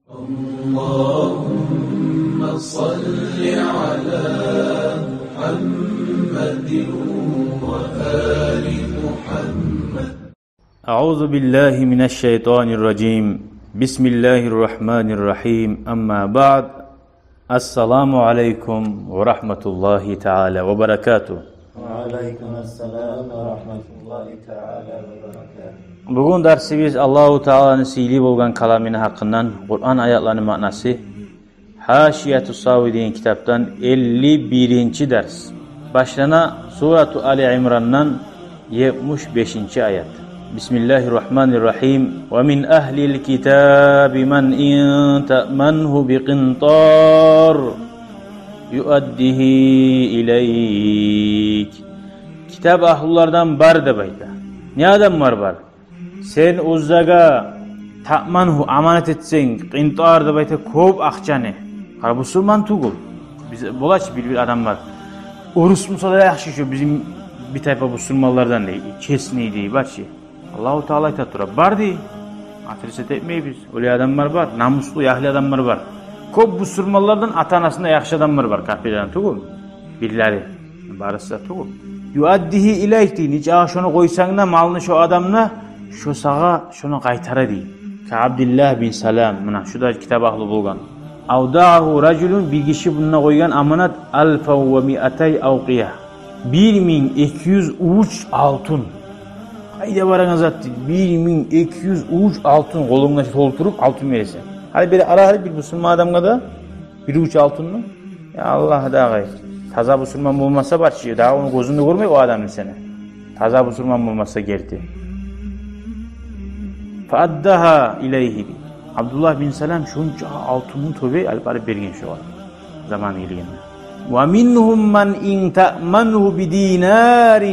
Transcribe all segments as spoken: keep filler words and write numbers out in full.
اللهم صل على محمد وآل محمد. أعوذ بالله من الشيطان الرجيم. بسم الله الرحمن الرحيم. أما بعد. السلام عليكم ورحمة الله تعالى وبركاته. وعليكم السلام ورحمة الله تعالى وبركاته. Бугюн дарсыбыз Аллагьу Тааланы сыйлы болгъан каламыны гьакъындан, Къуран аятланы маънасы. Гьашияту Сави деген китапдан элли биринчи дарс. Башлана Сурату Али Имрандан етмиш бешинчи аят. بسم الله الرحمن الرحيم. ومن أهل الكتاب من إن تأمنه بقنطار يؤده إليك. Китап агьлулардан бар деп айта. Не адамлар бар? Сен оьзлеге таъмангьу, аманат этсенг, къинтар деп айта, кёп акъчаны. Къара, бусурман тюгюл. Биз, бола чы бир-бир адамлар. Орус буса да яхшы, шо бизин бир тайпа бусурманлардан дей, честный дей, бар чы. Аллагьу Таала айта тура, бар дей. Отрицать этмейбиз. Олай адамлар бар, намуслу, ягьлы адамлар бар. Кёп бусурманлардан ата-анасында яхшы адамлар бар, капирлерден тюгюл. Бирлери, барысы да тюгюл. يؤده إليك дей, нечакъы шону къойсанг да, малны шо адамны, шо сагъа шону къайтара дей. كعبد الله بن سلام, муна шу да китап агьлу болгъан. أودعه رجل, бир гиши мунда къойгъан аманат, ألفا ومائتي أوقية. Бир минг эки юз увуч алтын. Къайда барагъан зат дей, бир минг эки юз увуч алтын къолунга толтуруп алтын бересен. Гьали бир ара, гьали бир бусурман адамгъа да бир увуч алтынны. Я Аллагь, дагъы таза бусурман болмаса, бар чы, дагъы ону гёзюнг де гёрмей о адамны сени. Таза бусурман болмаса герти. فأداها إليه дей. Абдуллагь бин Салам шонча алтынны тёбе алып барып берген шогъар. Заманы гелгенде. ومنهم من إن تأمنه بدينار.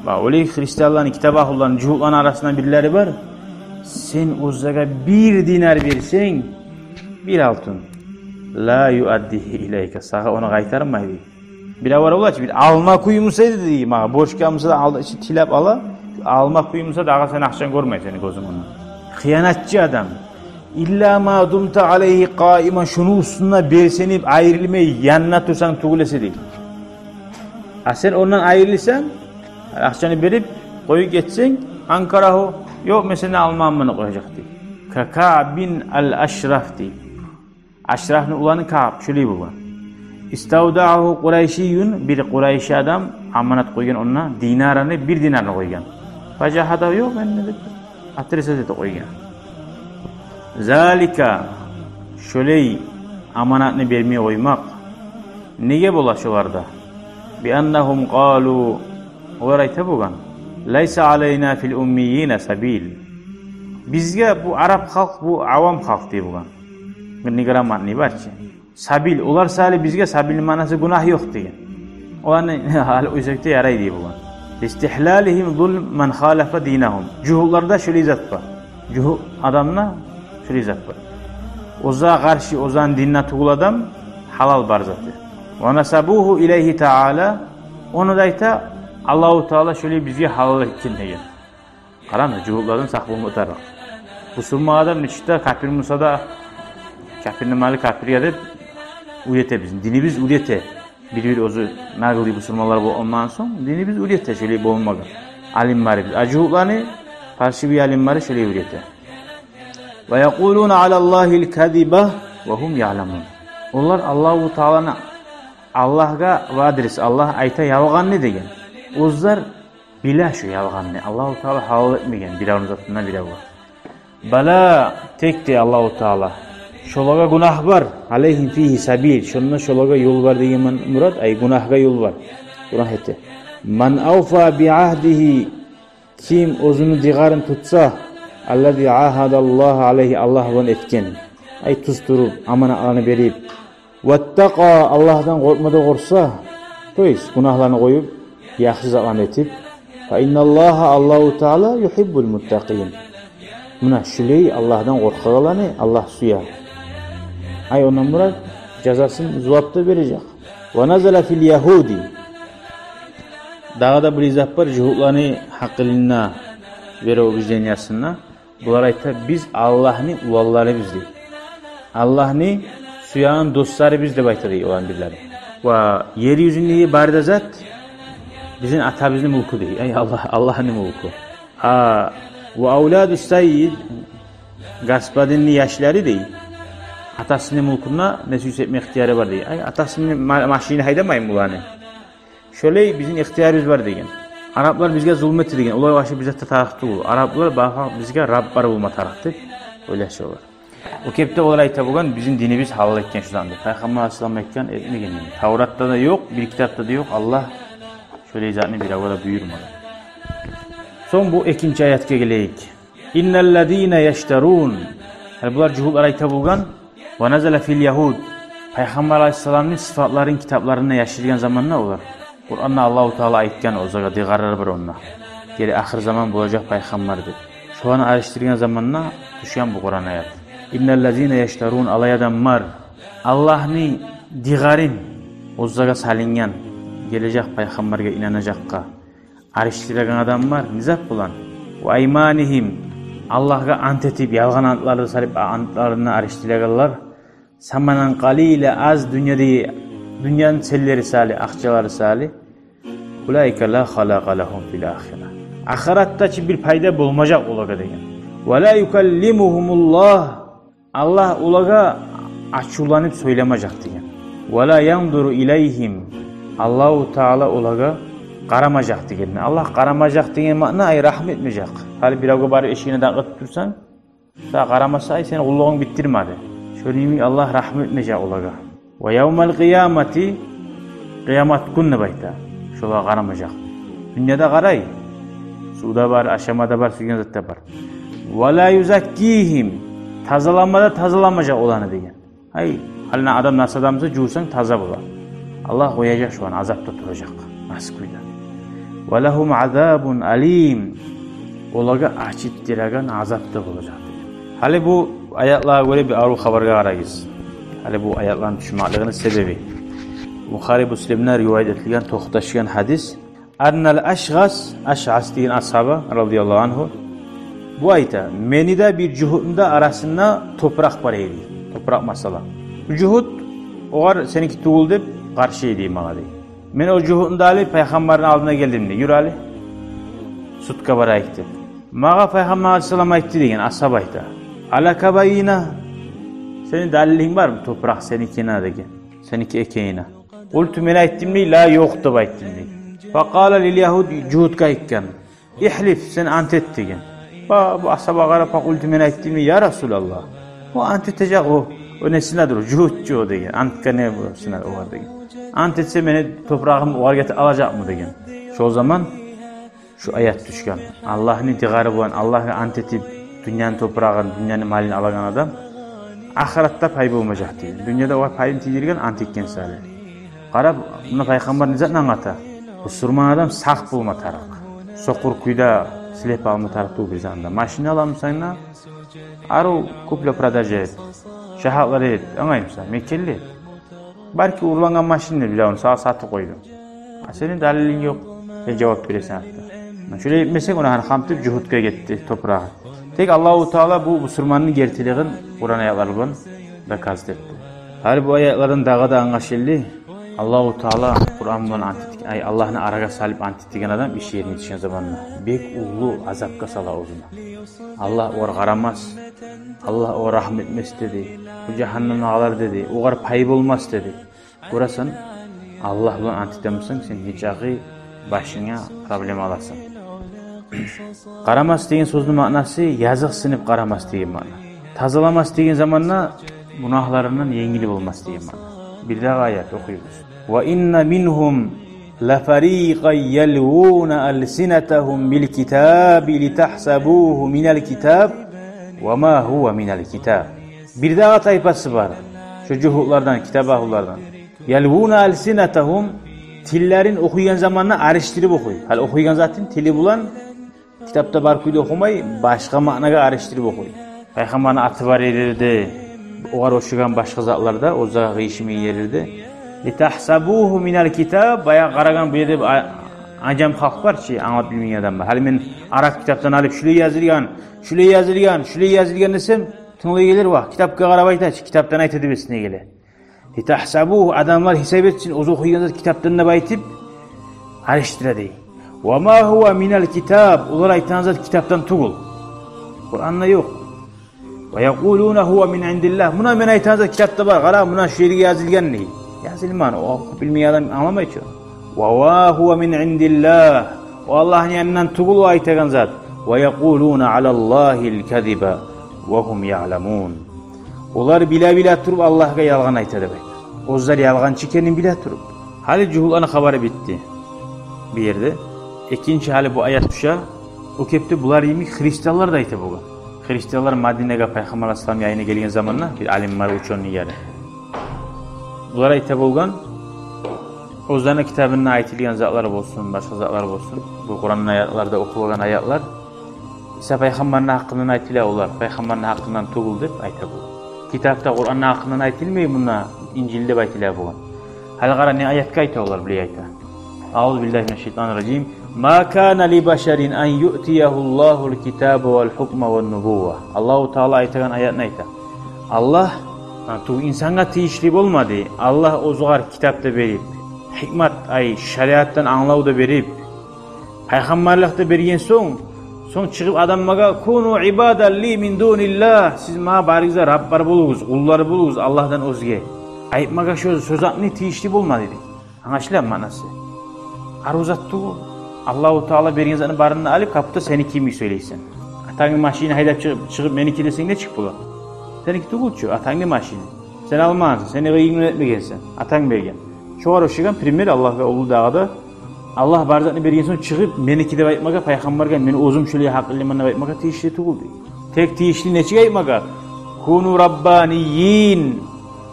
Ва олай христианланы, китап агьлуланы, жугьутланы арасында бирлери бар. Сен оьзлеге бир динар берсенг, бир алтын, لا يؤده إليك, сагъа ону къайтармай дей. Бирев бар бола чы, бир алма кюй буса эди дей, магъа борчгъа буса да алды, ичи тилеп ала, алма кюй буса, дагъы сени акъчанг гёрмей сени гёзюнг ону. Хыянатчы адам. إلا ما دمت عليه قائما, шону уьстюнде белсенип, айрылмай, янында турсанг тюгюл эсе дей. А сен ондан айрылсанг, акъчаны берип, къоюп гетсенг, أنكره, ёкъ, мен сенден алмайман деп къояжакъ дей. ككعب الأشرف дей. Ашрафны уланы Каъб шолай болгъан. استودعه قريشي, бир къурайши адам аманат къойгъан онда, دينارا, бир динарны къойгъан. فجحده, ёкъ, мен не деп, отрицать этип къойгъан. ذلك, шолай аманатны бермей къоймакъ. Неге бола шоларда? بأنهم قالوا, олар айта болгъан: ليس علينا في الأميين سبيل. Бизге, бу араб халкъ, бу авам халкъ дей болгъан, неграмотный, бар чы, сабил, олар саялы бизге, сабилни маънасы гюнагь ёкъ деген. Оланы гьали къойсакъ да ярай дей болгъан. لاستحلالهم ظلم من خالف دينهم. Жугьутларда шолай зат бар. Жугьут адамда шолай зат бар. Оьзюне къаршы, оьзюню дининде тюгюл адам, гьалал бар заты. ونسبوه إليه تعالى. Ону да айта, Аллагьу Таала шолай бизге гьалал этген деген. Къарама, жугьутлардан сакъ болма тарыкъ. Бусурман адам нечик де капир буса да, капирни малы капирге деп уьйрете бизин динибиз, уьйрете. Бир-бир оьзю наглый бусурманлар бол-, ондан сонг динибиз уьйрете шолай болмагъа. Алимлерибиз, а жугьутланы, паршивый алимлери шолай уьйрете. ويقولون على الله الكذب وهم يعلمون. Олар Аллагьу Тааланы, Аллагьгъа, ва адрес, Аллагь айта ялгъанны деген. Оьзлер биле шу ялгъанны. Аллагьу Таала гьалал этмеген биревню затына биревге. بلى, тек де Аллагьу Таала. Шолагъа гюнагь бар. عليهم فيه سبيل. Шонда шолагъа ёл бар деген ман-, мурат, ай, гюнагьгъа ёл бар. Гюнагь эте. من أوفى بعهده. Ким оьзюню дыгъарын тутса, الذي عاهد الله عليه, Аллагь булан этген, ай, тюз туруп, аманатланы берип, واتقى, Аллагьдан къоркъма да къоркъса, то есть гюнагьланы къоюп, яхшы затланы этип, فإن الله, Аллагьу Таала, يحب المتقين. Муна шулай Аллагьдан къоркъагъанланы Аллагь сюе. Ай, ондан мурат, жазасын, зувап да бережек. ونزل في اليهود. Дагъы да бир зат бар жугьутланы гьакъылында, вероубеждениясында. Булар айта: биз Аллагьны уланларыбыз дей. Аллагьны сюеген досларыбыз деп айта дей оланы бирлери. Ва ер юзюндеги бары да зат бизин атабызны мюлкю дей. Ай, Аллагь, Аллагьны мюлкю. А, ва авладу саййид, господинни яшлары дей, атасыны мюлкюнде несип этме ихтияры бар дей. Ай, атасыны ма-, машинин гьайдамаймы буланы? Шолай бизин ихтиярыбыз бар деген. Араплар бизге зулму этди деген. Олар башы бизге тарыкъ тюгюл. Араплар башы бизге Раббар болма тарыкъ деп ойлашалар. О кепде олар айта болгъан, бизин динибиз гьалал этген шу затны. Пайхаммар алайгьиссалам айтгъан, этмеген. Тавратда да ёкъ, бир китапда да ёкъ. Аллагь шолай затны биревге де буюрмагъан. Сонг бу экинчи аятгъа гелейик. Инналлазина яштарун. Гьали булар жугьутлар айта болгъан. Ва назала фил ягьуд. Пайхаммар алайгьиссаламны сыфатларын китапларына яшыргъан заманда олар. Къуранда Аллагьу Таала айтгъан, озагъа дыгъарлар бар онда. Гери ахыр заман болажакъ пайхаммар деп. Шоланы алышдыргъан заманда тюшген бу Къуран аят. Инналлазина яштарун, олай адамлар, Аллагьны дыгъарын, озагъа салынгъан, гележек пайхаммаргъа инанажакъгъа алышдырагъан адамлар, не зат булан? Ва айманигьим, Аллагьгъа ант этип, ялгъан антлар салып, антларын алышдырагъанлар. Саманан къалила, аз дюньяда, дюньяны сенлери саялы, акъчалары саялы. Улаика ла халакъа лагьум фил ахира. Ахыратда чы бир пайда болмажакъ олагъа деген. Ва ла юкаллимугьумуллагь. Аллагь олагъа ачувланып сёйлемежек деген. Ва ла янзуру илайгьим. Аллагьу Таала олагъа къарамажакъ деген. Аллагь къарамажакъ деген маъна, ай, рагьму этмежек. Гьали биревге барып эшигине дакъытып турсанг, сагъа къарамаса, ай, сени къуллугъунг битдирмеди. Шону йимик Аллагь рагьму этмежек олагъа. Ва явмал къиямати, къыямат гюн деп айта, шолагъа къарамажакъ. Дюньяда къарай, сув да бар, ашама да бар, сюйген зат да бар. Ва ла юзаккигьим, тазалама да тазаламажакъ оланы деген. Ай, гьали адам нас адам буса, жувсанг, таза бола. Аллагь къояжакъ шоланы, азапда туражакъ, нас кюйде. Ва лагьум азабун алим. Олагъа ачытдырагъан азап да болажакъ деген. Гьали бу аятлагъа гёре бир арив хабаргъа къарайгъыз. Гьали бу аятланы тюшмеклигини себеби. Бухари, Муслимден риваят этилген, токъташгъан гьадис. Аннал Ашъас, Ашъас деген асгьаба, радияллагьу ангьу, бу айта: «Мени де, бир жугьутну да арасында топуракъ бар эди. Топуракъ масъала. Бу жугьут огъар сеники тюгюл деп къаршы эди магъа», — дей. «Мен о жугьутну да алып пайхаммарны алдына гелдим, — дей, — юр гьали, судгъа барайыкъ деп. Магъа пайхаммар алайгьиссалам айтды, — деген асгьаба айта. — Алака байина? Сени далилинг бармы топуракъ сеники экенине?» — деген. «Сеники экенине». «Къулту, мен айтдым, — дей, — ла, ёкъ деп айтдым», — дей. Факъала лил ягьуд, жугьутгъа айтгъан: «Ихлиф, сен ант эт», — деген. Ба, бу асгьаба къарап, факъулту, мен айтдым, — дей, — я Расулаллагь, о ант этежек, о, о несине дюр, жугьут чу о, — деген. — Антгъа не бу сине огъар, — деген. — Ант этсе, мени топурагъым огъар гетип алажакъмы?» — деген. Шол заман шу аят тюшген. Аллагьны дыгъары булан Аллагьгъа ант этип, дюньяны топурагъын, дюньяны малын алагъан адам ахыратда пай болмажакъ деген. Дюньяда огъар пайын тийдирген ант этген саялы. Къарап, муна пайхаммар не затны англата? Бусурман адам сакъ болма тарыкъ. Сокъур кюйде, слеп алма тарыкъ тюгюл бир затны да. Машин аламысан да, арив купля-продажа эт, шагьатлар эт, англаймысан, мекенли эт. Балики, урлангъан машинни биле, ону сагъа сатып къойду. А сени далилинг ёкъ, сен жавап бересен гьатта. Шолай этмесенг, ону гьана къамтып, жугьутгъа гетди топурагъы. Тек Аллагьу Таала бу бусурманны гертилигин Къуран аятлар булан доказать этди. Гьали бу аятлардан дагъы да англашылды. Аллагьу Таала Къуран булан ант этген, ай, Аллагьны арагъа салып ант этген адам иш ерине етишген заманда бек уллу азапгъа сала оьзюн. Аллагь огъар къарамас, Аллагь огъар рагьму этмес деди. Бу жагьаннемге къалар деди. Огъар пай болмас деди. Гёресен, Аллагь булан ант этемисен, сен гьеч агъы башынга проблема аласан. Къарамас деген сёзню маънасы языкъсынып къарамас деген маъна. Тазаламас деген заманда гюнагьларындан енгил болмас деген маъна. Бирдагъы аят охуйбуз. Ва инна мингьум ла фарикъан ялвуна алсинатагьум бил китаби литагьсабугьу минал китаб ва ма гьува минал китаб. Бирдагъы тайпасы бар шо жугьутлардан, китап агьлулардан. Ялвуна алсинатагьум, тиллерин охуйгъан заманда алышдырып охуй. Гьали охуйгъан затын тили булан китапда бар кюйде охумай, башгъа маънагъа алышдырып охуй. Пайхаммарны аты бар ерлерде, огъар ошагъан башгъа затларда, оьзюне къыйышмай ерлерде. Литагьсабугьу минал китаб, баягъы къарагъан бу ерде а-, ажам халкъ бар чы, англап билмейген адам бар. Гьали мен арап китапдан алып, шулай язылгъан, шулай язылгъан, шулай язылгъан десем, Тынглайгъанлар, вагь, китапгъа къарап айта чы, китапдан айта деп эсине геле. Литагьсабугьу, адамлар гьисап этсин, оьзю охуйгъан зат китапдан деп айтып, алышдыра дей. Ва ма гьува минал китаб, олар айтагъан зат китапдан тюгюл. Къуранда ёкъ. Ва якъулуна гьува мин индиллагь. Муна мен айтагъан зат китапда бар. Къара, муна шу ерге язылгъан дей. Язылмагъан, о охуп билмеген адам англамай чы. Ва ма гьува мин индиллагь. О Аллагьны янындан тюгюл о айтагъан зат. Ва якъулуна алаллагьил казиба ва гьум яъламун. Олар биле-биле туруп Аллагьгъа ялгъан айта деп айта. Оьзлер ялгъанчы экенин биле туруп. Гьали жугьутланы хабары битди. Бу ерде экинчи гьали бу аят тюше. О кепде булар йимик христианлар да айта болгъан. Христианлар Мадинагъа Пайхаммар алайгьиссалам янына гелген заманда, бир алим бар, учёный яри. Булар айта болгъан, оьзлени китабында айтылгъан затлар болсун, башгъа затлар болсун, бу Къуран аятларда охулагъан аятлар, Иса пайхаммарны гьакъындан айтыла, олар пайхаммарны гьакъындан тюгюл деп айта болгъан. Китапда Къуранны гьакъындан айтылмай, мунда Инжил деп айтыла болгъан. Гьали къара, не аятгъа айта олар, булай айта. Аузу биллагьи минаш шайтанир ражим. Ма кана ли башарин ан юътиягьуллагьул китаба вал гьукма ван нубувва. Аллагьу Таала айтагъан аятны айта. Аллагь, гьа, ту инсангъа тийишли болмады Аллагь оьзюгер китап да берип, гьикмат, ай, шариатдан англав да берип, пайхаммарлыкъ да берген сонг, сонг чыгъып адамлагъа: «Куну ибадан ли мин дуниллагь». Сиз магъа барыгъыз да раблар болугъуз, къуллар болугъуз Аллагьдан оьзге. Айтмагъа шо сёз, затны тийишли болмады дей. Англашыла маънасы. Арив зат тюгюл. Аллагьу Таала берген затны барын да алып, капда сеники йимик сёйлейсен. Атангны машинин гьайдап чыгъып, чыгъып, меники десенг, нечик бола? Сеники тюгюл чю, атангны машини. Сен алмагъансан, сени къыйынынг этмегенсен, атанг берген. Шогъар ошайгъан пример Аллагьгъа уллу дагъы да. Аллагь бар затны берген сонг чыгъып, меники деп айтмагъа, пайхаммаргъа, мен оьзюм шолай гьакъыллыман деп айтмагъа тийишли тюгюл дей. Тек тийишли нечик айтмагъа? Куну раббанийин.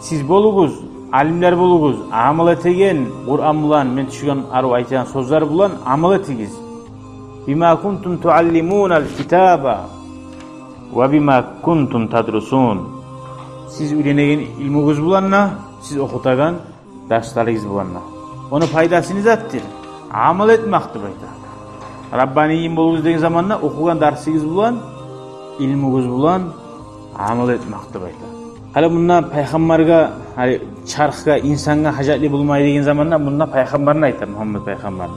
Сиз болугъуз, алимлер болугъуз, амал этеген, Къуран булан, мен тюшюрген, арив айтагъан сёзлер булан амал этигиз. Бима кунтум туаллимунал китаба ва бима кунтум тадрусун. Сиз уьйренеген илмугъуз булан да, сиз охутагъан дарсларыгъыз булан да. Ону пайдасы не затдыр? Амал этмек деп айта. Раббанийин болугъуз деген заманда охугъан дарсыгъыз булан, илмугъуз булан амал этмек деп айта. Гьали мунда пайхаммаргъа, гьали чархгъа, инсангъа гьажатлы болмай деген заманда мунда пайхаммарны айта, Мугьаммат пайхаммарны.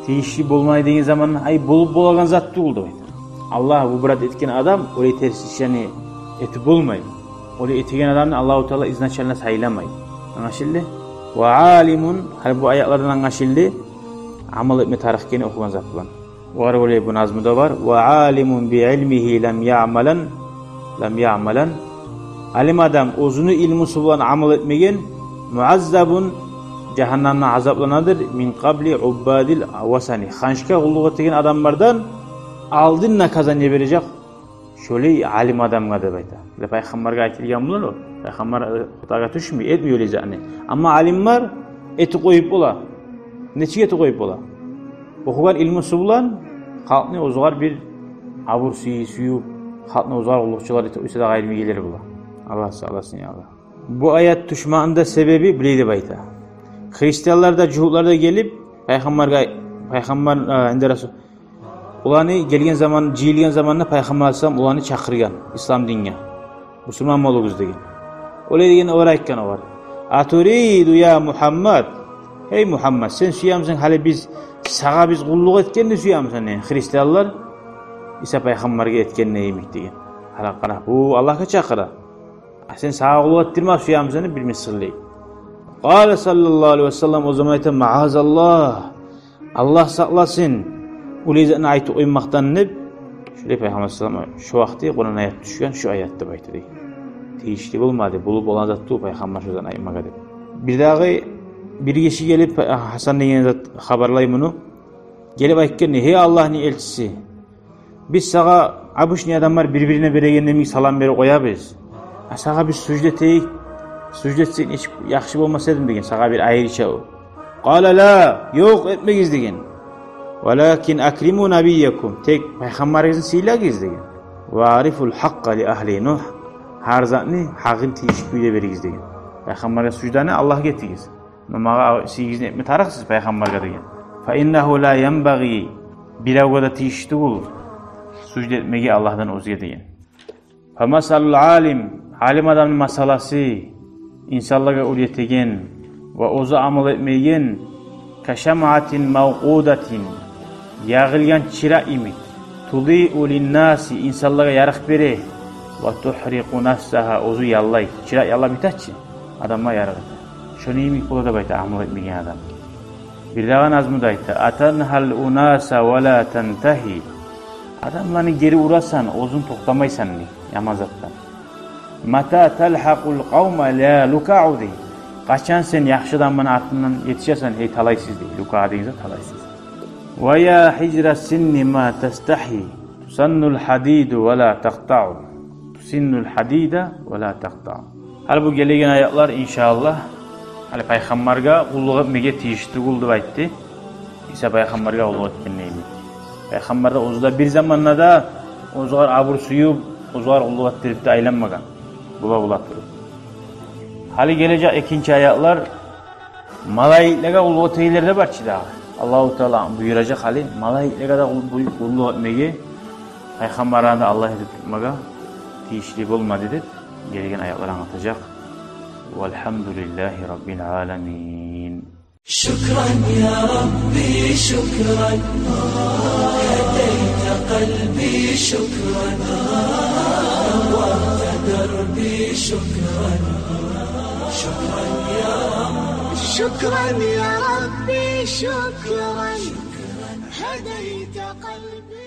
Тийишли болмай деген заманда, ай, болуп болагъан зат тюгюл деп айта. Аллагь бу мурат этген адам олай терс ишлени этип болмай. Олай этеген адамны Аллагьу Таала изначально сайламай. Англашылды? Ва алимун, гьали бу аятлардан англашылды амал этме тарыкъ экени охугъан зат булан. Огъар гёре бу назмуда бар: ва алимун би илмигьи лам яъмалан, лам яъмалан. Алим адам оьзюню илмусу булан амал этмеген, муаззабун, жагьаннамда азапланадыр, мин къабли уббадил васани, ханчгъа къуллукъ этеген адамлардан алдын наказание бережек шолай алим адамгъа деп айта. Бу пайхаммаргъа айтылгъан булан о. Пайхаммар, э, хатагъа тюшмей, этмей олай затны. Амма алим бар, этип къоюп бола. Нечик этип къоюп бола? Охугъан илмусу булан халкъны оьзюгер бир абур-сый сююп, халкъны оьзюгер къуллукъчулар этип къойса да, къайры йимик гелер бола. Аллагь сакъласын, я Аллагь. Бу аят тюшмекни де себеби булай деп айта. Христианлар да, жугьутлар да гелип пайхаммаргъа, пайхаммар, э, инде Расул, оланы гелген заман, жыйылгъан заманда пайхаммар алайгьиссалам оланы чакъыргъан ислам динге. Мусулман болугъуз деген. Олай деген, олар айтгъан огъар: «Атуриду я Мугьаммад? Гьей Мугьаммад, сен сюемисен гьали биз, сагъа биз къуллукъ этгенни сюемисен?» — деген христианлар Иса пайхаммаргъа этгенни йимик деген. Гьали къара, бу Аллагьгъа чакъыра. А сен сагъа къуллукъ этдирме сюемисен деп бир мысгъыллай. Къала саллаллагьу алайгьи ва саллам о заман айта: «Магьазаллагь, Аллагь сакъласын олай затны айтып къоймакъдан», — деп. Шолай пайхаммар саллаллагьу алайгьи ва саллам, шо вакъти Къуран аят тюшген, шо аят деп айта дей. Тийишли болмады, болуп болагъан зат тюгюл пайхаммар шо затны айтмагъа деп. Бир дагъы бир гиши гелип, Гьасан деген зат хабарлай муну. Гелип айтгъан: «Гьей Аллагьны элчиси, биз сагъа обычный адамлар бир-бирине береген йимик салам берип къоябыз. А сагъа биз сужда этейик, сужда этсек нечик яхшы болмас эдими?» — деген, сагъа бир айрыча о. Къала: «Ла, ёкъ, этмегиз», — деген. «Валакин акриму набиякум, тек пайхаммарыгъызны сыйлагъыз», — деген. «Ва арифул гьакъкъа ли агьлигьи». Гьар затны гьакъын тийишли кюйде беригиз деген. Пайхаммаргъа сужданы Аллагьгъа этигиз. Но магъа сыйыгъызны этме тарыкъсыз пайхаммаргъа деген. «Фа иннагьу ла янбагъи», биревге де тийишли тюгюл сужда этмеге Аллагьдан оьзге деген. Фамасалул алим, алим адамны масаласы, инсанлагъа уьйретеген ва оьзю амал этмейген, кашамъатин мавкъудатин, ягъылгъан чыракъ йимик, тудиу линнаси, инсанлагъа ярыкъ бере, ва тухрикъу нафсагьа, оьзю яллай. Чыракъ яллап битечи, адамгъа ярыкъ эте. Шону йимик бола деп айта амал этмеген адам. Бирдагъы назмуда айта: атангьал унаса ва ла тантагьи. Адамланы гери урасан, оьзюнг токътамайсан дей яман затдан. Мата талхакъул къавма ла лукаъу дей. Къачан сен яхшы адамны артындан етишесен, гьей талайсыз дей. Лукаъ деген зат талайсыз. Ва я хижра синни ма тастагьи. Тусаннул хадиду ва ла такътаъу. Тусиннул хадида ва ла такътаъу. Гьали бу гелеген аятлар, иншааллагь, гьали пайхаммаргъа къуллукъ этмеге тийишли тюгюл деп айтды. Иса пайхаммаргъа къуллукъ этгенде йимик. Пайхаммар да оьзю де бир заманда да оьзюгер абур сююп, оьзюгер къуллукъ этдирип де айланмагъан. Бола-бола туруп. Гьали гележек экинчи аятлар, малайиклеге къуллукъ этегенлер де бар чы дагъы. Аллагьу Таала буюражакъ гьали малайиклеге де къул-, къуллукъ этмеге, пайхаммарланы да Аллагь этип тутмагъа тийишли болмады деп гелеген аятлар англатажакъ. Валхамдулиллагьи раббил аламин. شكرا يا ربي، شكرا. هديت قلبي، شكرا. نورت دربي، شكرا. شكرا يا رب. شكرا يا ربي، شكرا. هديت قلبي.